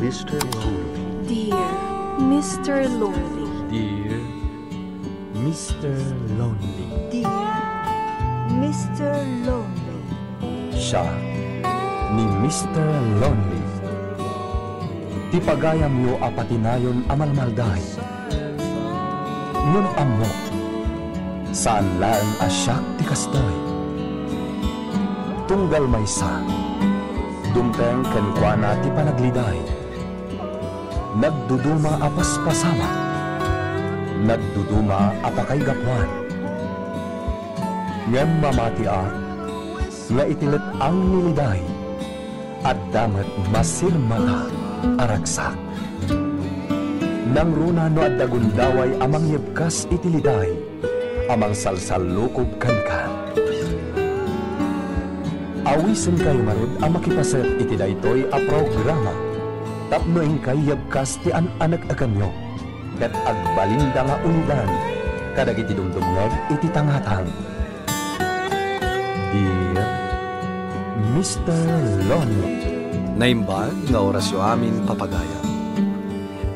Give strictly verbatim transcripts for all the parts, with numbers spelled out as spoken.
Mister Lonely. Dear Mister Lonely. Dear Mister Lonely. Dear Mister Lonely. Siak ni Mister Lonely. Ti pagayamyo a patinayon a malmalday. Ngem ammok, saan laeng a siak ti kastoy. Tunggal maysa, dumteng kenkuana ti panagliday. Nagduduma a paspasamak. Nagduduma a pakaigapuan. Ngem mamatiak nga iti let-ang ni liday, adda met masirmata a ragsak. Nangruna no adda gundaway a mangyebkas iti liday a mangsalsallukob kenka. Awisenkayo ngarud a makipaset iti daytoy a programa tapno inkay yebkas ti an-aneknekanyo ket agbalinda nga ulidan kadagiti dumdumngeg iti tangatang. Dear Mister Lonely. Naimbag nga orasyo amin, papagayam.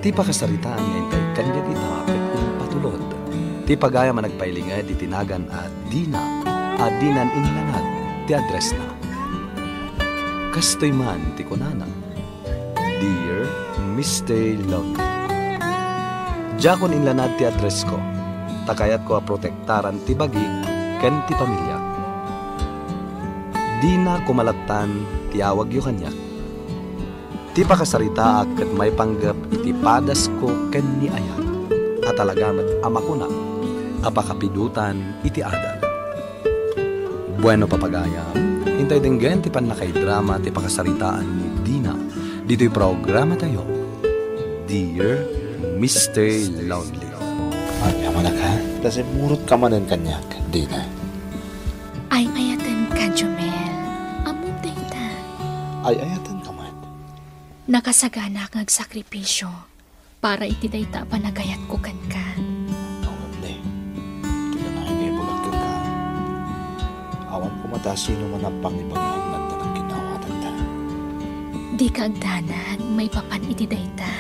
Ti pakasaritaan nga intay kaniak ita ket impatulod ti pagayam a nagpailinged iti nagan a Dina a dinan inlanad ti addressna. Kastoy man ti kunana, "Dear Mister Lonely, diakon inlanad ti addressko, ta kayatko a protektaran ti bagik ken ti pamiliak. Dina koma lattan ti awagyo kaniak. Ti pakasaritaak ket maipanggep iti padasko ken ni ayat a talaga met a makunak a pakapidotan iti adal." Bueno, papagayam, intay denggen ti pannakaidrama ti pakasaritaan ni Dina ditoy programatayo, Dear Mister Lonely. Ania man a ka? Ta simmurotka manen kaniak, Dina. Ay-ayatenka, Jomel. Ammom dayta. Ay-ayatenka met. Nakasaganaak nga agsakripisio para iti dayta a panagayatko kenka. Awan ne. Ti nangayat nga ibagak kenka, awan koma ta sino man a pangibaga nga adda nagkinawatanda. Dika agdanag maipapan iti dayta.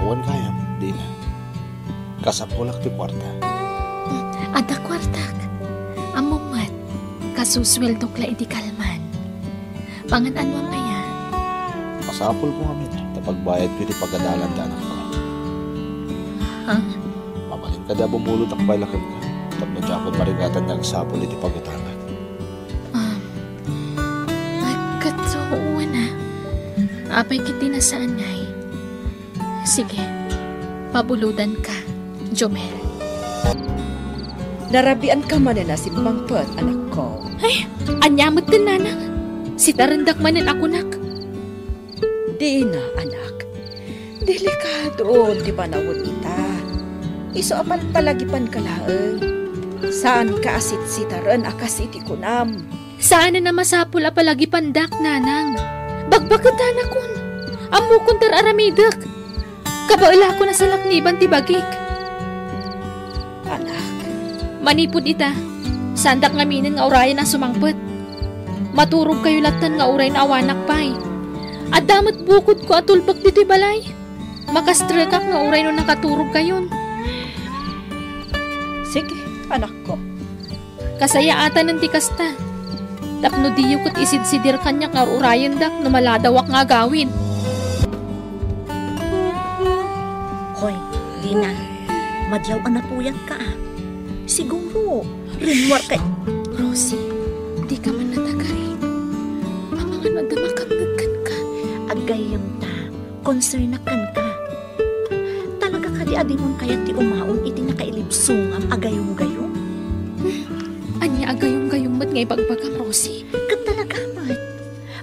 Awan gayam, Dina. Kasapulak ti kuarta. Hmm, adda kuartak. Ammom met, kasusweldok la idi kalman. Pangan-anuam aya? Masapulko ngamin ta pagbayadko iti pagadalanda, anakko. Ha? Mabalin kadi a bumulod pay la kenka tapno diakon marigatan nga agsapul iti pagutangak? Um, ay, ket, wen a. Apay ket ti nasaanay? Sige, pabulodanka, Jomel. Narabianka manen a simmangpet, anakko. Ay, ania metten, nanang? Sitarendak manen a kunak. Dina, anak. Delikado ti panawet ita. Isu a palpalagipanka laeng. Saanka a sitsitaren a kas iti kunam. Saanen a masapul a palagipandak, nanang. Bagbaketanakon. Ammokon ti ar-aramidek. Kabaelakon a salakniban ti bagik. Anak. Manipud ita, saandak ngaminen nga urayen a sumangpet. Maturogkayo lattan nga uray no awanak pay. Adda met bukodko a tulbek ditoy balay. Makastrekak nga uray no nakaturogkayon. Sige, anakko. Kasayaatanen ti kasta, tapno diyo ket isidsidir kaniak nga ur-urayendak no maladawak nga agawid. Hoy, Dina, madlaw a napuyatka, a. Siguro, rimmuarka. Rosie, dika man natagarin. Amangan adda makangngeg kenka. Aggayyemta, concernak kenka. Talaga kadi a dimon kayat ti umaon iti nakailibsongam a gayumgayum? Hmm, ania a gayumgayum met nga ibagbagam, Rosie? Ket talaga met,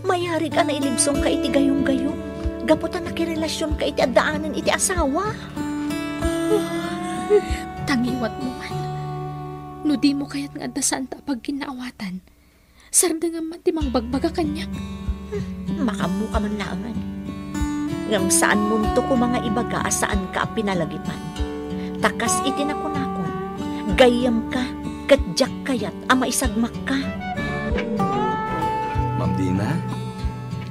mayarig a nailibsongka iti gayumgayum gapu ta nakirelasionka iti addaanen iti asawa. Tangiwatmo man. No dimo kayat nga adda saanta a pagginnaawatan, sardengam man ti mangbagbaga kaniak. Hmm, makaammoka man laengen. Ngem saanmonto koma nga ibaga a saanka a pinalagipan. Ta kas iti nakunakon, gayyemka ket diak kayat a maisagmakka. Ma'am Dina,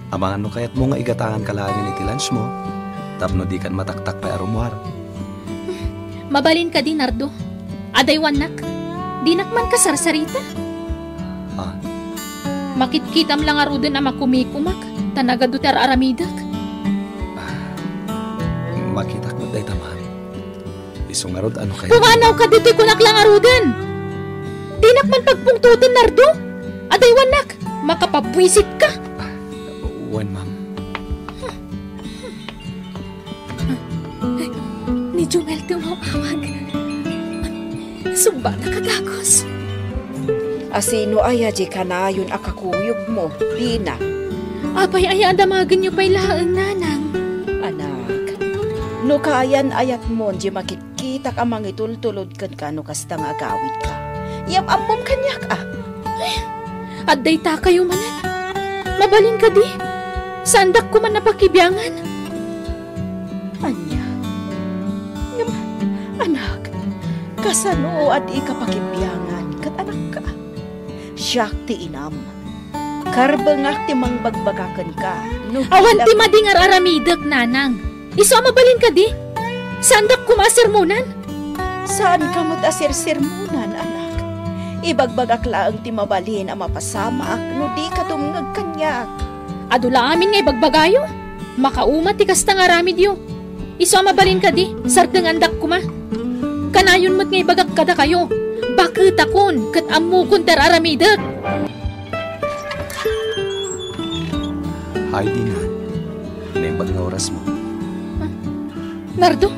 Amangan no kayatmo nga igatanganka laengen iti lunch mo, tapno dikan mataktak pay a rummuar. Mabalin kadi, Nardo? Adaywannak. Dinak man kasarsarita. Ah. Makitkitam la ngaruden a makumikumak, ta nagadu ti ar-aramidek. Ah, makitak met dayta, ma'am. Isu ngarud, ano kayo? Pumanawka ditoy kunak la ngaruden. Dinak man pagpungtoten, Nardo. Adaywannak, makapabuisitka. Ah, wen, ma'am. Ni Jumel ti umaw-awag. Sungbataka dagus. A sino aya diay kanayon a kakuyogmo, Dina? Apay aya a damagenyo pay laeng, nanang? Anak, no kayan-ayatmon diay makitkitak a mangitultulod kenka no kasta nga agawidka, yam-ammom kaniak a. Ay, adda itakayo manen. Mabalin kadi? Saandak koma a pakibiangan. Ania? Ngem, anak, kasano a diak pakibiangan ket anakka? Siak ti inam. Karbengak ti mangbagbaga kenka. No awan ti madi nga ar-aramidek, nanang. Isu a mabalin kadi? Saandak koma a sermonan? Saanka met a sersermonan, anak. Ibagbagak laeng ti mabalin a mapasamaak no dika dumngeg kaniak. Adu la amin nga ibagbagayo. Makauma ti kasta nga aramidyo. Isu a mabalin kadi, sardengandak koma. Kanayon met nga ibagak kadakayo, baketakon ket ammokon ti ar-aramidek. Hi, Dina. Naimbag nga orasmo. Ah, Nardo?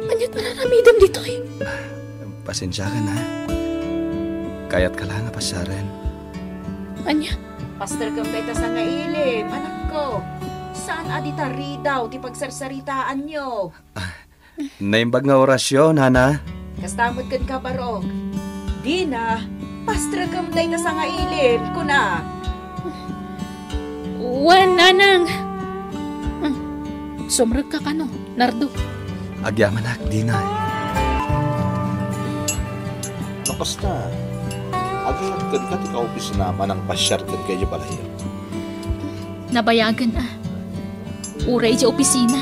Ania ti ar-aramidem ditoy? Pasensiakan, ha? Kayatka la nga pasiaren. Ania? Pasterkem dayta sangailim, anakko. Saan a di taridaw ti pagsarsaritaanyo? Ah, naimbag nga orasyo, nana. Kasta met kenka, Barok. Dina, pasterkem dayta sangailim, kuna. Wen, nanang. Hmm. Sumrekka kano, Nardo. Agyamanak, Dina. No kasta, agayat kenka ti kaopisina a manangpasiar kenka idiay balayyo. Nabayagen a. Uray idiay opisina,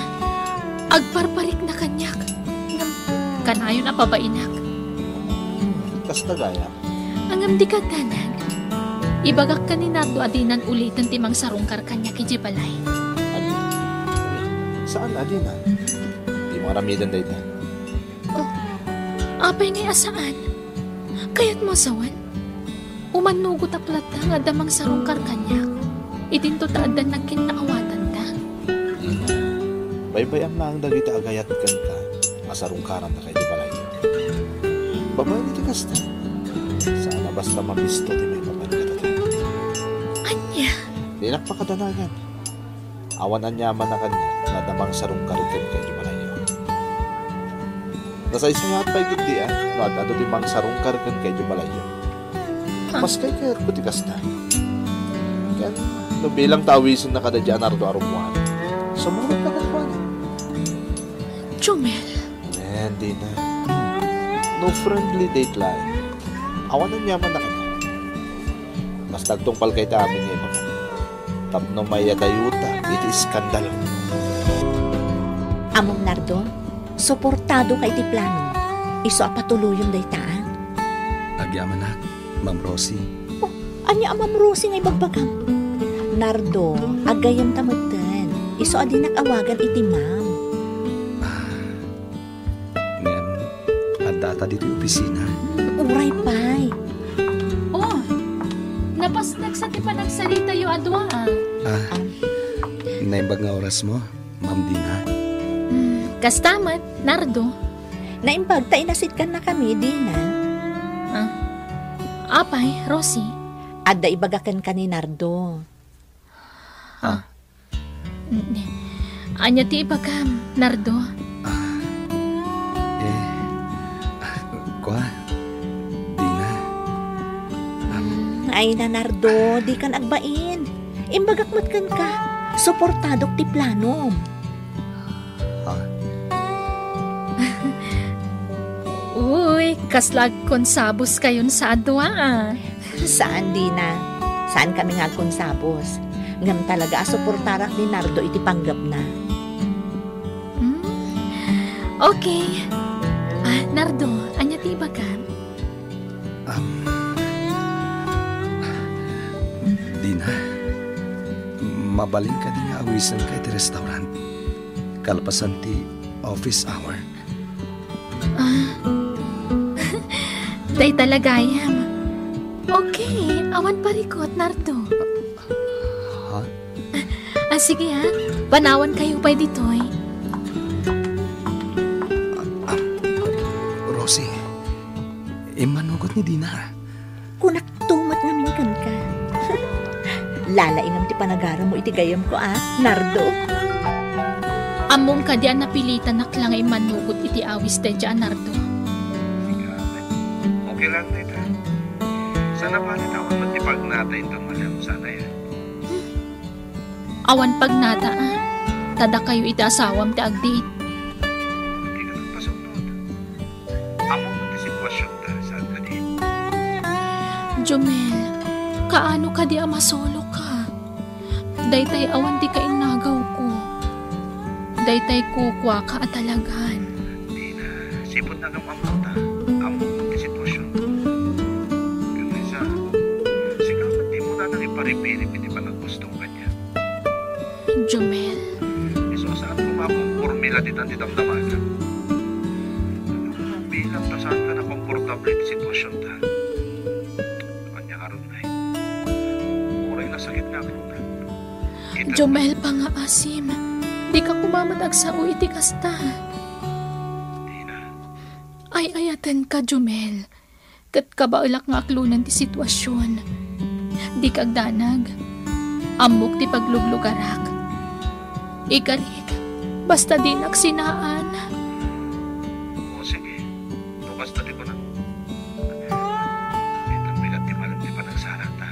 agparparikna kaniak. Ngem kanayon a pabainak. Kasta gayam. Ngem dika agdanag. Ibagak ken ni Nardo a dinan uliten ti mangsarungkar kaniak idiay balay. Adi? Saan a dinan? Dimo aramiden dayta. Oh, apay ngay a saan? Kayatmo a sawen? Umannugotak latta nga adda mangsarungkar kaniak. Idinto ta addan nagkinnaawatanda. Dina, baybay-am laeng dagiti agayat kenka a sarungkaranta idiay balayyo. Babaen iti kasta, saan a basta mabisto ti maipapan kadatayo. Ania? Dinak pakadanagan. Awan aniaman a kaniak nga adda mangsarungkar kenka idiay balayyo. Nasaysayaat pay ketdi a no ad-adu ti mangsarungkar kenka idiay balayyo. Ah. Maskay kayatko ti kasta. Ken no bilang ta awisenna kadadia a Nardo a rummuar, sumurotna kenkuana. Jumel. Wen, Dina. No friendly date laeng, awan aniaman a kaniak. Basta agtungpalkayta amin nga ibaga tapno maiyatayota iti iskandalo. Ammom, Nardo, suportadoka iti plano. Isu a patuloyem dayta, a. Agyamanak, Ma'am Rosie. Oh, ania a Ma'am Rosie nga ibagbagam? Nardo, aggayemta metten. Isu a dinak awagan iti ma'am. Ah, ngem, addata ditoy opisina? Uray pay. Oh, napasnagsa ti panagsaritayo a dua, a. Ah, naimbag nga orasmo, Ma'am Dina. Hmm, kasta met, Nardo. Naimbag ta inasitkannakami, Dina. Ah, apay, Rosie? Adda ibaga kenka ni Nardo. Ah. Ah. Mm. Ania ti ibagam, Nardo? Ah. Eh. Kua. Dina. Ah. Mm, ay na, Nardo, dikan agbain. Imbagak met kenka, suportadok ti planom. Ha? Uy, kasla agkonsabos kayon sa a dua, a. Saan, Dina. Saan kami nga agkonsabos. Ngem talaga a suportarak ni Nardo iti panggepna. Hmm? Okay. Ah, Nardo, ania ti ibagam? Um, Dina, mabalin kadi nga awisenka iti restaurant kalpasan ti office hour? Ah. Dayta la gayam. Okay, awan parikut, Nardo. Ha? Ah, sige, ha. Panawankayo pay ditoy. Ah, ah, Rosie, immanugot ni Dina. Kunak to met ngamin kenka. Lalaingam ti panagarammo iti gayyemko, a, Nardo. Ammom kadi a napilitanak la nga immanugot iti awis daydiay a Nardo? Okay lang dayta. Sana pay awan met ti pagnata inton malem, sana ya. Awan pagnata, a. Ta dakayo iti asawam ti agdiit. Di ka nagpasuknod. Ammom ti sitwasionta, saan kadi? Jomel, kaano kadi a masoloka? Daytay awan ti kainnagawko. Daytay kukuaka a talagan. Dina, sipud nga agam-ammota, ammom ti sitwasionmo. Ngem maysa, sika met ti umuna nga iparipirip iti panaggusto. Jomel. Isu a saan koma a komporme la ditan ti damdamagam. Bilang ta saan ka nakomportable iti sitwasionta. Ania ngarud ngay? Uray nasakit nga agrunan. Ita- Jomel, pangaasim. Dika koma met agsao iti kasta. Dina. Ay-ayatenka, Jomel. Ket kabaelak nga aklonen ti sitwasion. Dika agdanag. Ammok ti pagluglugarak. Ikarik, basta dinak sinaan. O, sige. No kasta ti kunam. Itan mi laeng ti malem ti panagsarakta.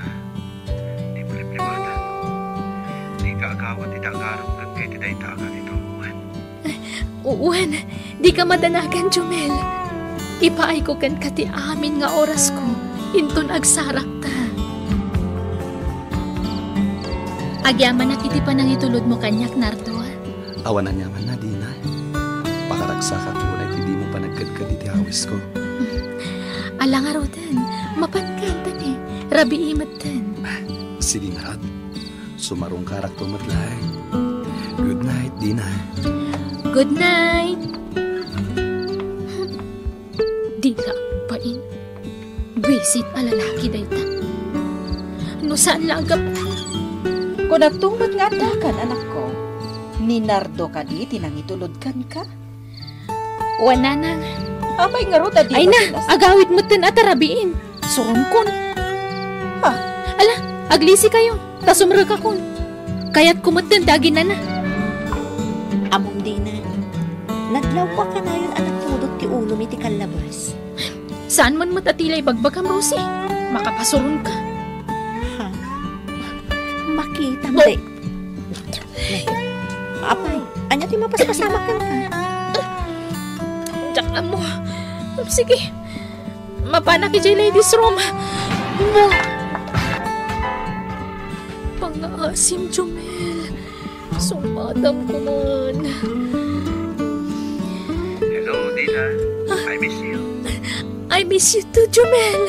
Di malimlimata. Dika agawat iti agaram ken kay ti dayta a kanito. Wen. Wen, dika madanagan, Jomel. Ipaayko kenka ti amin nga orasko inton agsarakta. Agyamanak iti panangitulodmo kaniak, Nardo. Awan aniamanna, Dina. Pakaragsakak unay ti dimo panagkedked iti awisko. Ala ngaruden, mapanka, Antoni. Rabii metten. Sige ngarud. Sumarungkarakto met laeng. Good night, Dina. Good night. Di la agbain. Buisit a lalaki dayta. No saan la agap- Kunakto met nga addakan, anakko. Ni Nardo kadi ti nangitulod kenka? Wen, nanang. Apay ngarud a di Ay na, agawid metten a tarabiin. Suronkon. Ha? Ala, aglisikayo, ta sumrekakon. Kayatko metten ti aginana. Ammom, Dina, nadlawko a kanayon a napudot ti ulom iti kallabas. Saan man met a ti la ibagbagam, Rosie. Makapasuronka. Ha? Makitam, Oh. Day. Apay, ania ti mapaspasamak kenka? Diak ammo. Sige. Mapanak idiay ladies room. Pangaasim, Jomel. Sungbatamko man. Hello, Dina. I miss you. I miss you too, Jomel.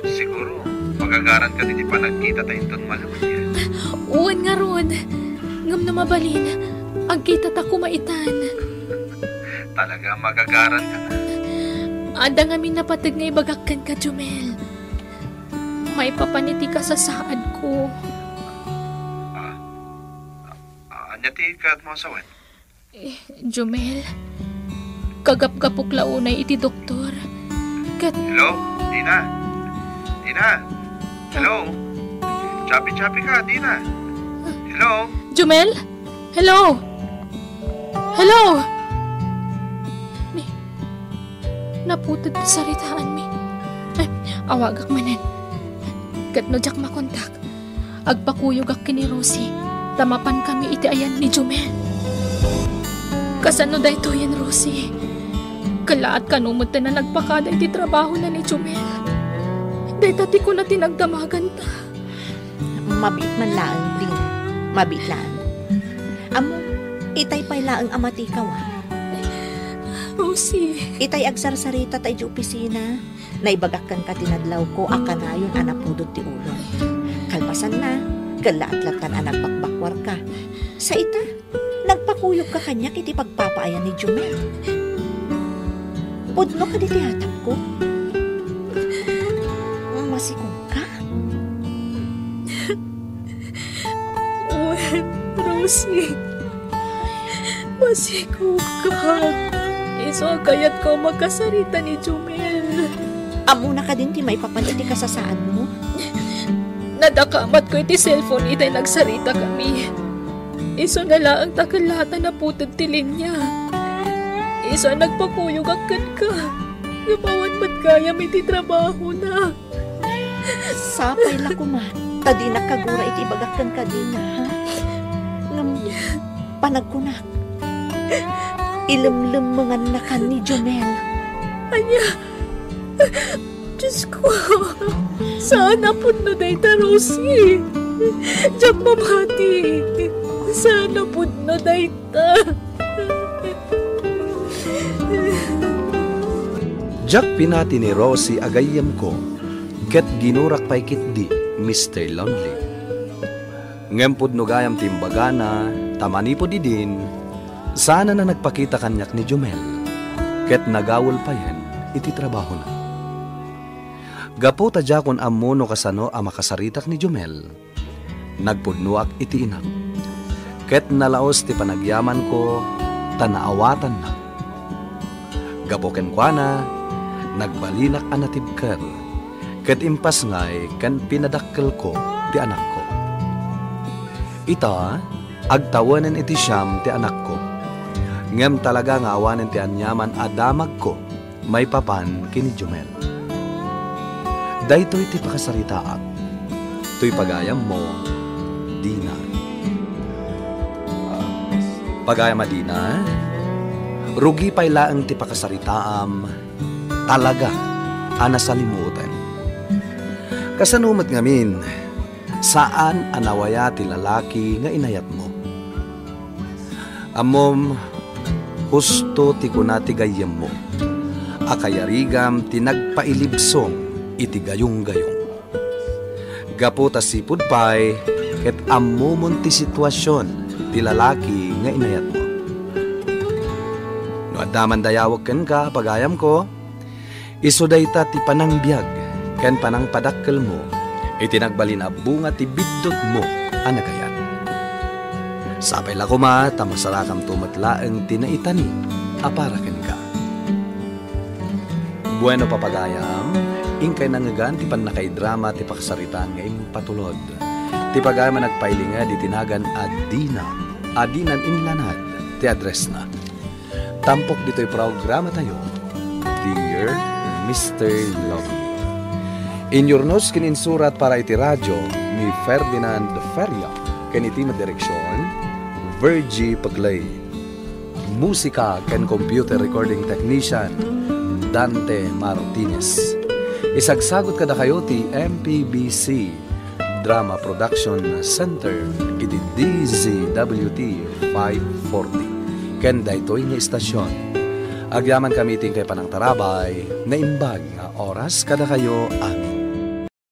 Siguro, magagaranka iti panagkitata inton malem. Wen ngarud. Ngem no mabalin, agkitata koma itan. Talaga, magagaranka. Adda ngamin napateg nga ibagak kenka, Jomel. Maipapan iti kasasaadko. Ah, ah, ania ti kayatmo a sawen? Eh, Jomel, kagapgapok la unay iti doktor. Ket Hello? Dina? Dina? Hello? Chapi-chapi ka, Dina? Hello? Jomel? Hello? Hello? Ni, naputed ti saritaanmi. Ay, awagak manen. Ket no diak makontak, agpakuyogak ken ni Rosie, ta mapankami iti ayan ni Jomel. Kasano daytoyen, Rosie? Kellaat kano metten a nagpakada iti trabahona ni Jomel. Dayta ti kuna ti nagdamaganta. Mabiit man laeng, Dina. Mabiit laeng. Ammom, itay pay laeng a matikaw, a. Rosie. Itay agsarsarita ta idiay opisina, naibagak kenka ti nadlawko a kanayon a napudot ti ulom. Kalpasanna, kellaat lattan a nagbakbakwarka. Sa ita, nagpakuyogka kaniak iti pagpapaayan ni Jumel. Pudno kadi ti atapko? Masikogka? Wen, Rosie. Masikogka. Isu a kayatko a makasarita ni Jumel. Ammona kadin ti maipapan iti kasasaadmo? Nadakamatko iti cellphone itay nagsaritakami. Isuna laeng ta kellaat a naputod ti linia. Isu a nagpakuyogak kenka. Ngem awan met gayam iti trabahona. Sapay la koma, ta dinak kagura iti ibagak kenka dina, ha? Ngem, panagkunak, ilemlemmengannakan ni Jumel. Ania? Diyos ko, saan a pudno dayta, Rosie. Diak mamati. Saan a pudno dayta. Diak pinati ni Rosie a gayyemko, ket ginurak pay ketdi, Mister Lonely. Ngem pudno gayam ti imbagana, ta manipud idin, saan a nagpakita kaniak ni Jumel, ket nagawel payen iti trabahona. Gapu ta diakon ammo no kasano a makasaritak ni Jumel, nagpudnoak iti inak, ket nalaus ti panagyamanko ta naawatanna. Gapu kenkuana, nagbalinak a natibker, ket impasngay ken pinadakkelko ti anakko. Ita, agtawenen iti siam ti anakko, ngem talaga nga awanen ti aniaman a damagko maipapan ken ni Jumel. Daytoy ti pakasaritaak. Toy pagayammo, Dina. Pagayam a Dina, rugi pay laeng ti pakasaritaam, talaga a nasalimuoten. Kasano met ngamin, saan a nawaya ti lalaki nga inayatmo. Ammom, husto ti kuna ti gayyemmo a kayarigam ti nagpailibsong iti gayunggayong. Gapu ta sipud pay ket ammomon ti situasion ti lalaki nga inayatmo. No adda man dayawek kenka, pagayamko, isu dayta ti panangbiag ken panangpadakkelmo iti nagbalin a bunga ti biddutmo a nagayat. Sapay la koma ta masarakamto met laeng ti naitani a para kenka. Bueno, papagayam, inkay nangngegan ti pannakaidrama ti pakasaritaan nga impatulod. Ti pagayam a nagpailinged iti nagan a Dina, a dinan inlanad ti addressna. Tampok ditoy programatayo, Dear Mister Lovely. Inyurnos ken insurat para iti radio ni Ferdinand Feria, ken iti met direksion, Virgie Pegley. Musika ken computer recording technician, Dante Martinez. Isagsagot kadakayo ti M P B C Drama Production Center iti D Z W T five forty. Ken daytoy nga istasyon, agyamankami iti inkay panangtarabay, naimbag nga oras kadakayo amin.